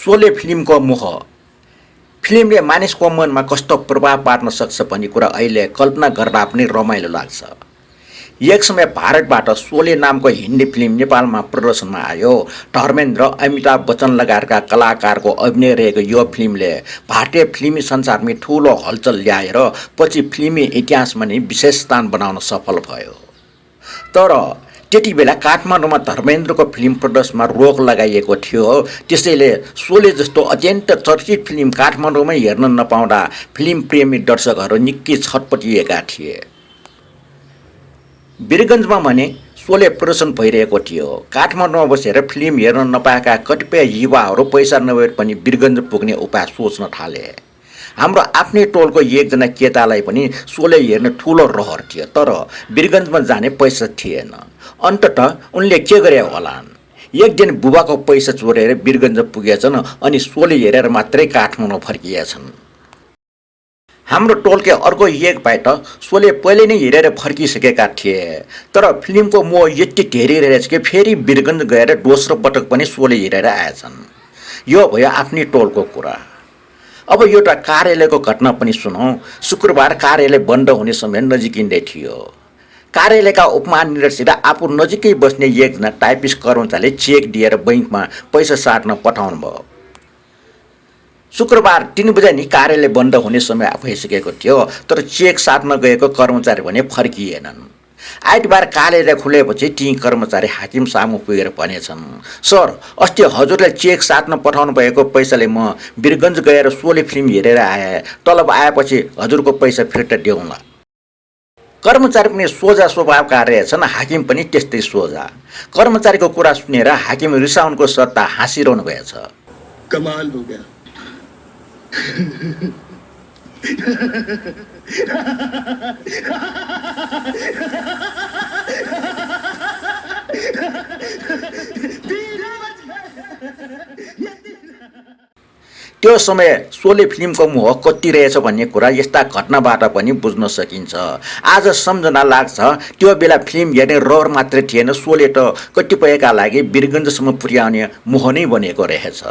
शोले फिल्मको मोह फिल्मले मानिसको मनमा कस्तो प्रभाव पार्न सक्छ भन्ने कुरा अहिले कल्पना गर्दा पनि रमाइलो लाग्छ। एक समय भारतबाट शोले नामको हिन्दी फिल्म नेपालमा प्रदर्शनमा आयो। धर्मेन्द्र, अमिताभ बच्चन लगायतका कलाकारको अभिनय रहेको यो फिल्मले भारतीय फिल्मी संसारमै ठुलो हलचल ल्याएर पछि फिल्मी इतिहासमा नै विशेष स्थान बनाउन सफल भयो। तर त्यति बेला काठमाडौँमा धर्मेन्द्रको फिल्म प्रदर्शनमा रोक लगाइएको थियो। त्यसैले शोले जस्तो अत्यन्त चर्चित फिल्म काठमाडौँमै हेर्न नपाउँदा फिल्म प्रेमी दर्शकहरू निकै छटपटिएका थिए। वीरगञ्जमा भने शोले प्रदर्शन भइरहेको थियो। काठमाडौँमा बसेर फिल्म हेर्न नपाएका कतिपय युवाहरू पैसा नभए पनि वीरगञ्ज पुग्ने उपाय सोच्न थाले। हाम्रो आफ्नै टोलको एकजना केटालाई पनि शोले हेर्न ठुलो रहर थियो, तर वीरगञ्जमा जाने पैसा थिएन। अन्ततः उनले के गरे होलान्? एक दिन बुबाको पैसा चोरेर वीरगञ्ज पुगेछन् अनि शोले हेरेर मात्रै काठमाडौँ फर्किएछन्। हाम्रो टोलके अर्को एक भाइ त शोले पहिले नै हेरेर फर्किसकेका थिए, तर फिल्मको मोह यति धेरै रहेछ कि फेरि वीरगञ्ज गएर दोस्रो पटक पनि शोले हेरेर आएछन्। यो भयो आफ्नै टोलको कुरा। अब एउटा कार्यालयको घटना पनि सुनौँ। शुक्रबार कार्यालय बन्द हुने समय नजिकिँदै थियो। कार्यालयका उपमहानिर्देशक आफू नजिकै बस्ने एकजना टाइपिस्ट कर्मचारीले चेक दिएर बैङ्कमा पैसा साट्न पठाउनु भयो। शुक्रबार 3 बजे नि कार्यालय बन्द हुने समय भइसकेको थियो, तर चेक साट्न गएको कर्मचारी भने फर्किएनन्। आइतबार कार्यालय खुलेपछि ती कर्मचारी हाकिम सामु पुगेर भनेछन्, सर, अस्ति हजुरले चेक साट्न पठाउनु भएको पैसाले म वीरगञ्ज गएर शोले फिल्म हेरेर आएँ। तलब आएपछि हजुरको पैसा फिर्ता देऊँला। कर्मचारी पनि सोझा स्वभावका रहेछन्, हाकिम पनि त्यस्तै सोझा। कर्मचारीको कुरा सुनेर हाकिम रिसाउनको सट्टा हाँसिरहनु भएछ। कमाल हो गया। त्यो समय शोले फिल्मको मोह कति रहेछ भन्ने कुरा यस्ता घटनाबाट पनि बुझ्न सकिन्छ। आज सम्झना लाग्छ त्यो बेला फिल्म हेर्ने रहर मात्रै थिएन, शोले त कतिपयका लागि वीरगञ्जसम्म पुर्याउने मोह नै बनेको रहेछ।